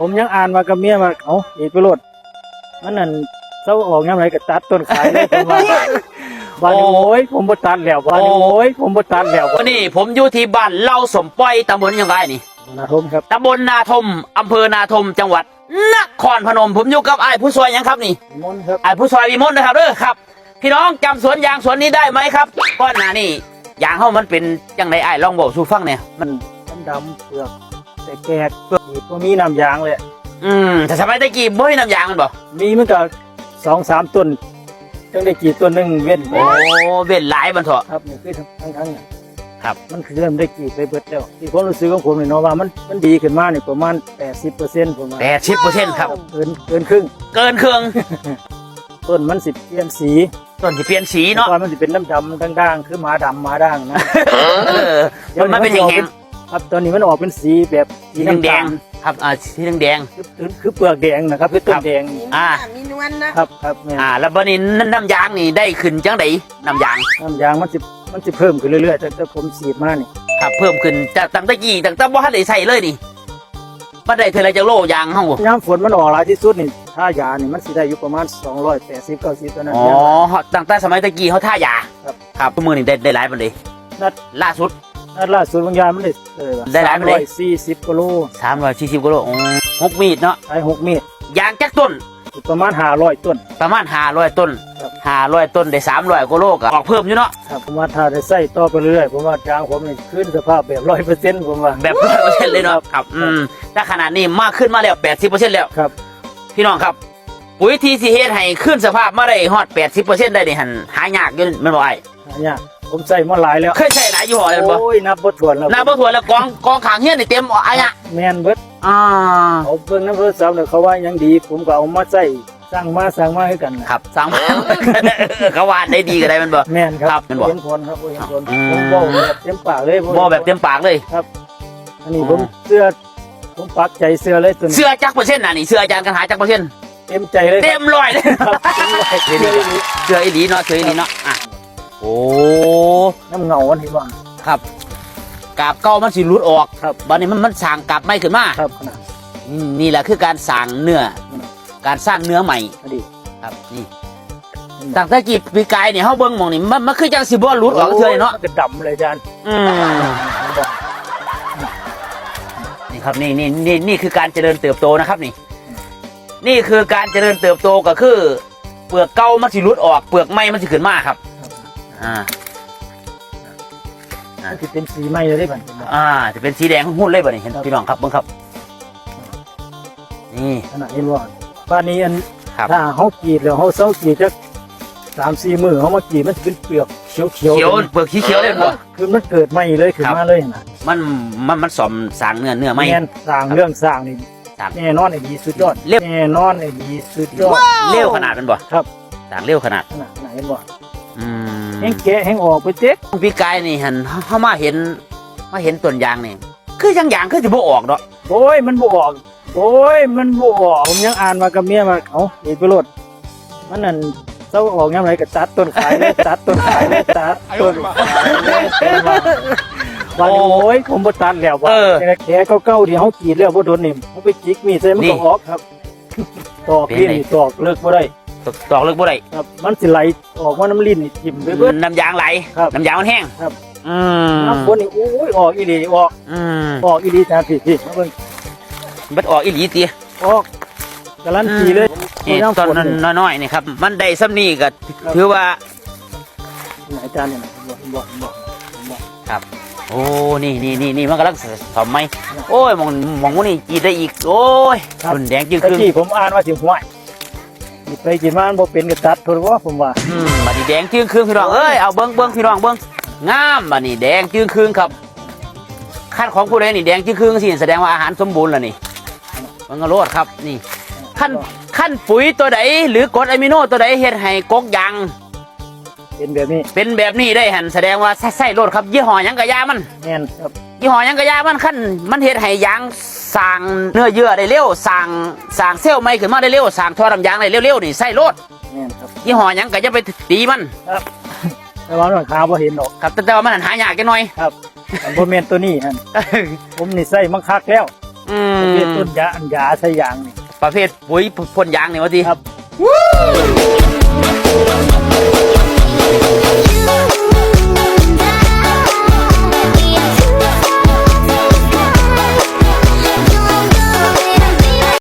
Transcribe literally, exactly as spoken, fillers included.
ผมยังอ่านว่ากับเมียว่า "เอ้า เอกวิโรจน์ มันนั่น เซาออกยามใดก็ตัดต้นขายเลย" ผมว่า บาดนี้ โอ้ โอ้ย ผมบ่ตัดแล้ว บาดนี้ โอ้ โอ้ย ผมบ่ตัดแล้ว วันนี้ผมอยู่ที่บ้านเหล่าสมปอย ตำบลหยังไงนี่ นาทมครับ ตำบลนาทม อำเภอนาทม จังหวัดนครพนม ผมอยู่กับอ้ายผู้ซอยหยังครับนี่ วิมลครับ อ้ายผู้ซอยวิมลนะครับเด้อครับ พี่น้องจำสวนยางสวนนี้ได้ไหมครับ ก่อนหน้านี้ยางเฮามันเป็นจังไดอ้าย ลองเว้าสู่ฟังแหน่ มันดำๆ เปลือกแตกๆ เปลือกนี่บ่มีน้ำยางเลย อืม แต่สมัยตะกี้บ่มีน้ำยางแม่นบ่ มีมันก็สองสามต้น จังได้กรีดต้นหนึ่งเว้น โอ้ เว้นหลายมันเถาะ ครับ นี่คือทั้งๆ เนี่ย ครับ มันคือเริ่มได้กรีดไปเบิดแล้ว ที่ความรู้สึกของผมนี่เนาะ ว่ามัน มันดีขึ้นมานี่ประมาณแปดสิบเปอร์เซ็นต์ ผมว่า แปดสิบเปอร์เซ็นต์ ครับ เกิน เกินครึ่ง เกินครึ่ง ต้นมันสิเปลี่ยนสี ต้นสิเปลี่ยนสีเนาะ แต่ก่อนมันสิเป็นดำๆ ด่างๆ คือหมาดำหมาด่างนะ เออ มัน มันเป็นแห้งๆ ครับ ตอนนี้มันออกเป็นสีแบบสี สีแดงๆ น้ำตาล ครับ อ่า สีแดงๆ คือ คือ คือเปลือกแดงนะครับ คือต้นแดง อ่า มีนวลนะ ครับ ครับ แม่น อ่า แล้วบัดนี้น้ำ น้ำยางนี่ได้ขึ้นจังได๋ น้ำยาง น้ำยางมันสิ มันสิเพิ่มขึ้นเรื่อยๆ ตั้งแต่ผมฉีดมานี่ ครับ เพิ่มขึ้นจากตั้งแต่กี้ ตั้งแต่บ่ทันได้ใช้เลยนี่ มันได้เทื่อละจักโลยางเฮา ยามฝนมันออกหลายที่สุดนี่ ถ้ายานี่มันสิได้อยู่ประมาณสองร้อยแปดสิบ เก้าสิบ เท่านั้น อ๋อ ตั้งแต่สมัยตะกี้เฮาทายา ครับ ครับ มื้อนี้ได้ ได้หลายปานใด นัด ล่าสุด นัดล่าสุดบางยามมันได้ เออ ได้หลายปานใด สามร้อยสี่สิบกว่าโล สามร้อยสี่สิบกว่าโล อ๋อ หกมีดเนาะ ใช้หกมีด ยางจักต้น ประมาณห้าร้อยต้น ประมาณห้าร้อยต้น ครับ ห้าร้อยต้นได้สามร้อยกว่าโลก็ออกเพิ่มอยู่เนาะ ครับ ผมว่าถ้าได้ใช้ต่อไปเรื่อยๆ ผมว่ายางผมนี่คืนสภาพแบบร้อยเปอร์เซ็นต์ ผมว่า แบบร้อยเปอร์เซ็นต์เลยเนาะ ครับ อืม แต่ขนาดนี้มาขึ้นมาแล้วแปดสิบเปอร์เซ็นต์แล้ว ครับ พี่น้องครับ ปุ๋ยที่สิเฮ็ดให้คืนสภาพมาได้ฮอดแปดสิบเปอร์เซ็นต์ได้นี่หั่นหายากอยู่แม่นบ่อ้าย หายาก ผมใช้มาหลายแล้ว เคยใช้หลายยี่ห้อแล้วแม่นบ่ โอ้ย นับบ่ถ้วนแล้ว นับบ่ถ้วนแล้ว กอง กองข้างเฮือนนี่เต็มอายะ แม่นเบิด อ่า เอาเบิ่งนำโทรศัพท์เนี่ย เขาว่าหยังดี ผมก็เอามาใช้ สั่งมา สั่งมาคือกันน่ะ ครับ สั่งมา เขาว่าได้ดีก็ได้แม่นบ่ แม่นครับ ครับ แม่นบ่ เห็นผลครับ เห็นผล อืม ผมเว้าแบบเต็มปากเลย เว้าแบบเต็มปากเลย ครับ อันนี้ผม อืม เชื่อ ผมปักใจเชื่อเลยตัวนี้ เชื่อจักเปอร์เซ็นต์น่ะนี่ เชื่ออาจารย์กันหาจักเปอร์เซ็นต์ เต็มใจเลยครับ เต็มร้อยเลย ครับ เต็มร้อย เชื่ออีหลี เชื่ออีหลีเนาะ เชื่ออีหลีเนาะ อ่ะ โอ้ น้ำเงามันเห็นบ่ ครับ กาบเก่ามันสิหลุดออก ครับ บัดนี้มัน มันสร้างกาบใหม่ขึ้นมา ครับ ขนาด อืม นี่แหละคือการสร้างเนื้อ อืม การสร้างเนื้อใหม่ พอดี ครับ นี่ อืม ตั้งแต่กี้ปีกายนี่ เฮาเบิ่งหม่องนี่ มัน มันคือจังสิบ่หลุดออกเทื่อนี่เนาะ โอ้ย มันก็ดำเลยอาจารย์ อืม นี่ครับ นี่ นี่ นี่ นี่คือการเจริญเติบโตนะครับนี่ นี่คือการเจริญเติบโตก็คือ เปลือกเก่ามันสิหลุดออก เปลือกใหม่มันสิขึ้นมาครับ อ่า มันสิเป็นสีใหม่เลยเด้บัดนี้ อ่า จะเป็นสีแดงหุ้นเลยบัดนี้ เห็น ครับ พี่น้องครับ เบิ่งครับ นี่ ขนาดเห็นบ่ บัดนี้อัน ครับ ถ้าเฮากรีดแล้วเฮาเซากรีดจักสามสี่มื้อ เฮามากรีดมันสิเป็นเปลือกเขียวๆ เขียว เลย เปลือกสีเขียวเลยบ่ คือมันเกิดใหม่เลย ขึ้น ครับ มาเลยนะ มัน มัน มันซ่อมสร้างเนื้อ เนื้อใหม่ แม่น สร้างเรื่องสร้างนี่ ครับ แน่นอนอีหลีสุดยอด เร็ว แน่นอนอีหลีสุดยอด เร็วขนาดนั้นบ่ ครับ สร้างเร็วขนาด ขนาดไหนบ่ อืม แฮงแกะแฮงออกไปเต็ก ปีกายนี่หั่น เฮา เฮามาเห็น มาเห็นต้นยางนี่ คือจังยางคือสิบ่ออกเนาะ โอ้ย มันบ่ออก โอ้ย มันบ่ออก ผมยังอ่านว่ากับเมียว่า "เอ้า เอกวิโรจน์ มันนั่น เซาออกยามใดก็ตัดต้นขายเลย ตัดต้นขายเลย ตัดต้นขายเลย" ว่า โอ้ โอ้ย ผมบ่ตัดแล้ว ว่า เออ แกะเก่าๆ ที่เฮากรีดแล้วบ่โดนนี่ ผมไปจิกมีดใส่มันก็ นี่ ออกครับ ตอก เป็นไง นี่ ตอกเลิกบ่ได้ ตอกเลิกบ่ได้ ครับ มันสิไหลออกมาน้ำลิ้นนี่ทิ่มไปเบิด น้ำยางไหล ครับ น้ำยางมันแห้ง ครับ อืม น้ำฝนนี่ โอ้ย ออกอีหลี ออก อืม ออกอีหลี อาจารย์ พี่ พี่ มาเบิ่ง มันออกอีหลีติ ออก การันตีเลย อืม นี่ น้ำฝน ต้นน้อยๆ นี่ครับ มันได้ส่ำนี้ก็ ครับ ถือว่า อาจารย์เนี่ยนะ บอก บอก บอก บอก ครับ โอ้ นี่ นี่ นี่ นี่ มันกำลังซ่อมใหม่ โอ้ย หม่อง หม่องหมู่นี่กรีดได้อีก โอ้ย ครับ มันแดงจึ่งครึ่ง ตะกี้ผมอ่านว่าสิห้วย กรีดไปกรีดมามันบ่เป็นก็ตัดโทษว่าผมว่า อืม บัดนี้แดงจึ่งครึ่งพี่น้องเอ้ย เอาเบิ่ง เบิ่งพี่น้องเบิ่ง งาม บัดนี้แดงจึ่งครึ่งครับ คันของผู้ใดนี่แดงจึ่งครึ่งสิแสดงว่าอาหารสมบูรณ์แล้วนี่ เบิ่งเอาโลดครับ นี่ คัน คันปุ๋ยตัวใดหรือกรดอะมิโนตัวใดเฮ็ดให้กกยาง เป็นแบบนี้ เป็นแบบนี้ได้หั่น แสดงว่าใช้ ใช้โลดครับ ยี่ห้อหยังก็อย่ามัน แม่นครับ ยี่ห้อหยังก็อย่ามัน คันมันเฮ็ดให้ยางสร้างเนื้อเยื่อได้เร็ว สร้าง สร้างเซลล์ใหม่ขึ้นมาได้เร็ว สร้างท่อน้ำยางได้เร็วๆ นี่ใช้โลด แม่นครับ ยี่ห้อหยังก็อย่าไปตีมัน ครับ แต่ว่ามันหาบ่เห็นดอก ครับ แต่ แต่ว่ามันหายากจักหน่อย ครับ อันบ่แม่นตัวนี้หั่น ผมนี่ใช้มาคักแล้ว อืม ประเภทต้นยาอันยาใส่ยางนี่ ประเภทปุ๋ยพ่นยางนี่ว่าติ ครับ